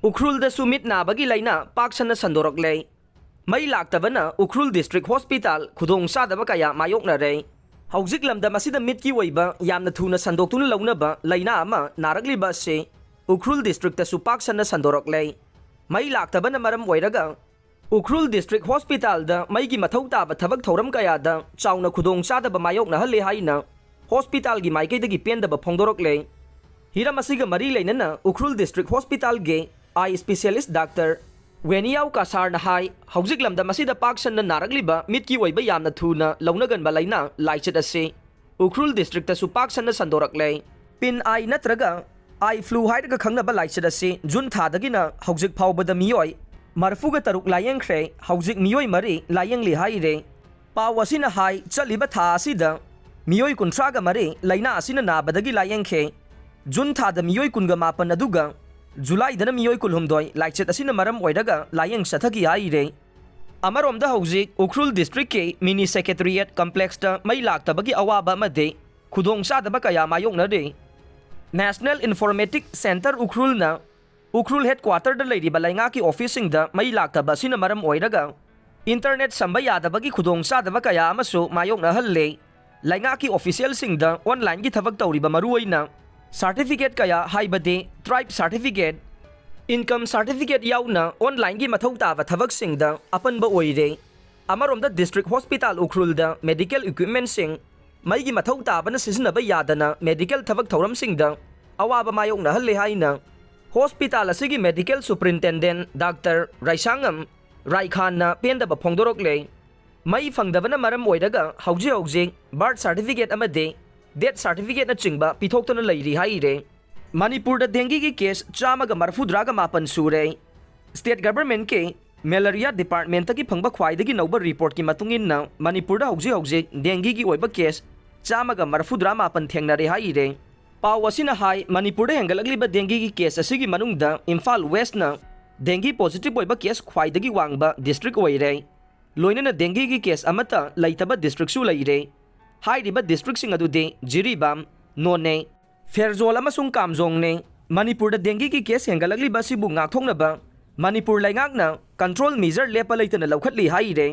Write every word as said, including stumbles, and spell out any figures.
ꯎꯈ꯭ꯔꯨꯜꯗꯁꯨ ꯃꯤꯠ ꯅꯥꯕꯒꯤ ꯂꯥꯏꯅꯥ ꯄꯥꯛ ꯁꯟꯅ ꯁꯟꯗꯣꯔꯛꯂꯦ꯫ ꯃꯩ ꯂꯥꯛꯇꯕꯅ ꯎꯈ꯭ꯔꯨꯜ ꯗꯤꯁꯇ꯭ꯔꯤꯛ ꯍꯣꯁꯄꯤꯇꯥꯜ ꯈꯨꯗꯣꯡ ꯆꯥꯗꯕ ꯀꯌꯥ ꯃꯥꯌꯣꯛꯅꯔꯦ꯫ ꯍꯧꯖꯤꯛ ꯂꯝꯗꯝ ꯑꯁꯤꯗ ꯃꯤꯠꯀꯤ ꯑꯣꯏꯕ ꯌꯥꯝꯅ ꯊꯨꯅ ꯁꯟꯗꯣꯛꯇꯨꯅ ꯂꯧꯅꯕ ꯂꯥꯏꯅꯥ ꯑꯃ ꯅꯥꯔꯛꯂꯤꯕ ꯑꯁꯤ ꯎꯈ꯭ꯔꯨꯜ ꯗꯤꯁꯇ꯭ꯔꯤꯛꯇꯁꯨ ꯄꯥꯛ ꯁꯟꯅ ꯁꯟꯗꯣꯔꯛꯂꯦ꯫ ꯃꯩ ꯂꯥꯛꯇꯕꯅ ꯃꯔꯝ ꯑꯣꯏꯔꯒ ꯎꯈ꯭ꯔꯨꯜ ꯗꯤꯁꯇ꯭ꯔꯤꯛ ꯍꯣꯁꯄꯤꯇꯥꯜꯗ ꯃꯩꯒꯤ ꯃꯊꯧ ꯇꯥꯕ ꯊꯕꯛ ꯊꯧꯔꯝ ꯀꯌꯥꯗ ꯆꯥꯎꯅ ꯈꯨꯗꯣꯡ ꯆꯥꯗꯕ ꯃꯥꯌꯣꯛꯅꯍꯜꯂꯦ ꯍꯥꯏꯅ ꯍꯣꯁꯄꯤꯇꯥꯜꯒꯤ ꯃꯥꯏꯀꯩꯗꯒꯤ ꯄꯦꯟꯗꯕ ꯐꯣꯡꯗꯣꯔꯛꯂꯦ꯫ ꯍꯤꯔꯝ ꯑꯁꯤꯒ ꯃꯔꯤ ꯂꯩꯅꯅ ꯎꯈ꯭ꯔꯨꯜ ꯗꯤꯁꯇ꯭ꯔꯤꯛ ꯍꯣꯁꯄꯤꯇꯥꯜꯒꯤ ꯑꯥꯏ ꯏꯁꯄꯤꯁꯤꯌꯦꯂꯤꯁ ꯗꯥꯛꯇꯔ ꯋꯦꯅꯤꯌꯥꯎ ꯀꯁꯥꯔꯅ ꯍꯥꯏ, ꯍꯧꯖꯤꯛ ꯂꯝꯗꯝ ꯑꯁꯤꯗ ꯄꯥꯛ ꯁꯟꯅ ꯅꯥꯔꯛꯂꯤꯕ ꯃꯤꯠꯀꯤ ꯑꯣꯏꯕ ꯌꯥꯝꯅ ꯊꯨꯅ ꯂꯧꯅꯒꯟꯕ ꯂꯥꯏꯅꯥ ꯂꯥꯏꯆꯠ ꯑꯁꯤ ꯎꯈ꯭ꯔꯨꯜ ꯗꯤꯁꯇ꯭ꯔꯤꯛꯇꯁꯨ ꯄꯥꯛ ꯁꯟꯅ ꯁꯟꯗꯣꯔꯛꯂꯦ꯫ ꯄꯤꯟ ꯑꯥꯏ ꯅꯠꯇ꯭ꯔꯒ ꯑꯥꯏ ꯐ꯭ꯂꯨ ꯍꯥꯏꯔꯒ ꯈꯪꯅꯕ ꯂꯥꯏꯆꯠ ꯑꯁꯤ ꯖꯨꯟ ꯊꯥꯗꯒꯤꯅ ꯍꯧꯖꯤꯛ ꯐꯥꯎꯕꯗ ꯃꯤꯑꯣꯏ ꯃꯔꯤꯐꯨꯒ ꯇꯔꯨꯛ ꯂꯥꯌꯦꯡꯈ꯭ꯔꯦ, ꯍꯧꯖꯤꯛ ꯃꯤꯑꯣꯏ ꯃꯔꯤ ꯂꯥꯌꯦꯡꯂꯤ ꯍꯥꯏꯔꯦ꯫ ꯄꯥꯎ ꯑꯁꯤꯅ ꯍꯥꯏ, ꯆꯠꯂꯤꯕ ꯊꯥ ꯑꯁꯤꯗ ꯃꯤꯑꯣꯏ ꯀꯨꯟꯊ꯭ꯔꯥꯒ ꯃꯔꯤ ꯂꯥꯏꯅꯥ ꯑꯁꯤꯅ ꯅꯥꯕꯗꯒꯤ ꯂꯥꯌꯦꯡꯈꯤ꯫ ꯖꯨꯟ ꯊꯥꯗ ꯃꯤꯑꯣꯏ ꯀꯨꯟꯒ ꯃꯥꯄꯟ ꯑꯗꯨꯒ ꯖꯨꯂꯥꯏꯗꯅ ꯃꯤꯑꯣꯏ ꯀꯨꯟꯍꯨꯝꯗꯣꯏ ꯂꯥꯏꯆꯠ ꯑꯁꯤꯅ ꯃꯔꯝ ꯑꯣꯏꯔꯒ ꯂꯥꯌꯦꯡ ꯆꯠꯊꯈꯤ ꯍꯥꯏꯔꯦ꯫ ꯑꯃꯔꯣꯝꯗ ꯍꯧꯖꯤꯛ ꯎꯈ꯭ꯔꯨꯜ ꯗꯤꯁꯇ꯭ꯔꯤꯛꯀꯤ ꯃꯤꯅꯤ ꯁꯦꯀ꯭ꯔꯦꯇꯔꯤꯌꯦꯠ ꯀꯝꯄ꯭ꯂꯦꯛꯁꯇ ꯃꯩ ꯂꯥꯛꯇꯕꯒꯤ ꯑꯋꯥꯕ ꯑꯃꯗꯤ ꯈꯨꯗꯣꯡꯆꯥꯗꯕ ꯀꯌꯥ ꯃꯥꯌꯣꯛꯅꯔꯤ꯫ ꯅꯦꯁꯅꯦꯜ ꯏꯟꯐꯣꯔꯃꯦꯇꯤꯛ ꯁꯦꯟꯇꯔ ꯎꯈ꯭ꯔꯨꯜꯅ ꯎꯈ꯭ꯔꯨꯜ ꯍꯦꯗꯀ꯭ꯋꯥꯇꯔꯗ ꯂꯩꯔꯤꯕ ꯂꯩꯉꯥꯛꯀꯤ ꯑꯣꯐꯤꯁꯁꯤꯡꯗ ꯃꯩ ꯂꯥꯛꯇꯕ ꯑꯁꯤꯅ ꯃꯔꯝ ꯑꯣꯏꯔꯒ ꯏꯟꯇꯔꯅꯦꯠ ꯁꯝꯕ ꯌꯥꯗꯕꯒꯤ ꯈꯨꯗꯣꯡꯆꯥꯗꯕ ꯀꯌꯥ ꯑꯃꯁꯨ ꯃꯥꯌꯣꯛꯅꯍꯜꯂꯦ꯫ ꯂꯩꯉꯥꯛꯀꯤ ꯑꯣꯐꯤꯁꯤꯌꯦꯜꯁꯤꯡꯗ ꯑꯣꯟꯂꯥꯏꯟꯒꯤ ꯊꯕꯛ ꯇꯧꯔꯤꯕ ꯃꯔꯨꯑꯣꯏꯅ ꯁꯥꯔꯇꯤꯐꯤꯀꯦꯠ ꯀꯌꯥ, ꯍꯥꯏꯕꯗꯤ ꯇ꯭ꯔꯥꯏꯕ ꯁꯥꯔꯇꯤꯐꯤꯀꯦꯠ, ꯏꯟꯀꯝ ꯁꯥꯔꯇꯤꯐꯤꯀꯦꯠ ꯌꯥꯎꯅ ꯑꯣꯟꯂꯥꯏꯟꯒꯤ ꯃꯊꯧ ꯇꯥꯕ ꯊꯕꯛꯁꯤꯡꯗ ꯑꯄꯟꯕ ꯑꯣꯏꯔꯦ꯫ ꯑꯃꯔꯣꯝꯗ ꯗꯤꯁꯇ꯭ꯔꯤꯛ ꯍꯣꯁꯄꯤꯇꯥꯜ ꯎꯈ꯭ꯔꯨꯜꯗ ꯃꯦꯗꯤꯀꯦꯜ ꯏꯀ꯭ꯋꯤꯞꯃꯦꯟꯠꯁꯤꯡ ꯃꯩꯒꯤ ꯃꯊꯧ ꯇꯥꯕꯅ ꯁꯤꯖꯤꯟꯅꯕ ꯌꯥꯗꯅ ꯃꯦꯗꯤꯀꯦꯜ ꯊꯕꯛ ꯊꯧꯔꯝꯁꯤꯡꯗ ꯑꯋꯥꯕ ꯃꯥꯌꯣꯛꯅꯍꯜꯂꯦ ꯍꯥꯏꯅ ꯍꯣꯁꯄꯤꯇꯥꯜ ꯑꯁꯤꯒꯤ ꯃꯦꯗꯤꯀꯦꯜ ꯁꯨꯄ꯭ꯔꯤꯟꯇꯦꯟꯗꯦꯟꯠ ꯗꯥꯛꯇꯔ ꯔꯥꯏꯁꯥꯉꯝ ꯔꯥꯏꯈꯥꯟꯅ ꯄꯦꯟꯗꯕ ꯐꯣꯡꯗꯣꯔꯛꯂꯦ꯫ ꯃꯩ ꯐꯪꯗꯕꯅ ꯃꯔꯝ ꯑꯣꯏꯔꯒ ꯍꯧꯖꯤꯛ ꯍꯧꯖꯤꯛ ꯕꯥꯔꯊ ꯁꯥꯔꯇꯤꯐꯤꯀꯦꯠ ꯑꯃꯗꯤ ꯗꯦꯊ ꯁꯥꯔꯇꯤꯐꯤꯀꯦꯠꯅꯆꯤꯡꯕ ꯄꯤꯊꯣꯛꯇꯨꯅ ꯂꯩꯔꯤ ꯍꯥꯏꯔꯦ꯫ ꯃꯅꯤꯄꯨꯔꯗ ꯗꯦꯡꯒꯤꯒꯤ ꯀꯦꯁ ꯆꯥꯝꯃꯒ ꯃꯔꯤꯐꯨꯇꯔꯥꯒ ꯃꯥꯄꯟ ꯁꯨꯔꯦ꯫ ꯁ꯭ꯇꯦꯠ ꯒꯚꯔꯟꯃꯦꯟꯠꯀꯤ ꯃꯦꯂꯔꯤꯌꯥ ꯗꯤꯄꯥꯔꯠꯃꯦꯟꯠꯇꯒꯤ ꯐꯪꯕ ꯈ꯭ꯋꯥꯏꯗꯒꯤ ꯅꯧꯕ ꯔꯤꯄꯣꯔꯠꯀꯤ ꯃꯇꯨꯡ ꯏꯟꯅ ꯃꯅꯤꯄꯨꯔꯗ ꯍꯧꯖꯤꯛ ꯍꯧꯖꯤꯛ ꯗꯦꯡꯒꯤꯒꯤ ꯑꯣꯏꯕ ꯀꯦꯁ ꯆꯥꯝꯃꯒ ꯃꯔꯤꯐꯨꯇꯔꯥ ꯃꯥꯄꯟ ꯊꯦꯡꯅꯔꯦ ꯍꯥꯏꯔꯦ꯫ ꯄꯥꯎ ꯑꯁꯤꯅ ꯍꯥꯏ, ꯃꯅꯤꯄꯨꯔꯗ ꯍꯦꯟꯒꯠꯂꯛꯂꯤꯕ ꯗꯦꯡꯒꯤꯒꯤ ꯀꯦꯁ ꯑꯁꯤꯒꯤ ꯃꯅꯨꯡꯗ ꯏꯝꯐꯥꯜ ꯋꯦꯁ꯭ꯠꯅ ꯗꯦꯡꯒꯤ ꯄꯣꯖꯤꯇꯤꯚ ꯑꯣꯏꯕ ꯀꯦꯁ ꯈ꯭ꯋꯥꯏꯗꯒꯤ ꯋꯥꯡꯕ ꯗꯤꯁꯇ꯭ꯔꯤꯛ ꯑꯣꯏꯔꯦ꯫ ꯂꯣꯏꯅꯅ ꯗꯦꯡꯒꯤꯒꯤ ꯀꯦꯁ ꯑꯃꯠꯇ ꯂꯩꯇꯕ ꯗꯤꯁꯇ꯭ꯔꯤꯛꯁꯨ ꯂꯩꯔꯦ꯫ ꯍꯥꯏꯔꯤꯕ ꯗꯤꯁꯇ꯭ꯔꯤꯛꯁꯤꯡ ꯑꯗꯨꯗꯤ ꯖꯤꯔꯤꯕꯥꯝ, ꯅꯣꯅꯦ, ꯐꯦꯔꯖꯣꯜ ꯑꯃꯁꯨꯡ ꯀꯥꯝꯖꯣꯡꯅꯦ꯫ ꯃꯅꯤꯄꯨꯔꯗ ꯗꯦꯡꯒꯤꯒꯤ ꯀꯦꯁ ꯍꯦꯟꯒꯠꯂꯛꯂꯤꯕ ꯑꯁꯤꯕꯨ ꯉꯥꯛꯊꯣꯛꯅꯕ ꯃꯅꯤꯄꯨꯔ ꯂꯩꯉꯥꯛꯅ ꯀꯟꯇ꯭ꯔꯣꯜ ꯃꯤꯖꯔ ꯂꯦꯞꯄ ꯂꯩꯇꯅ ꯂꯧꯈꯠꯂꯤ ꯍꯥꯏꯔꯦ꯫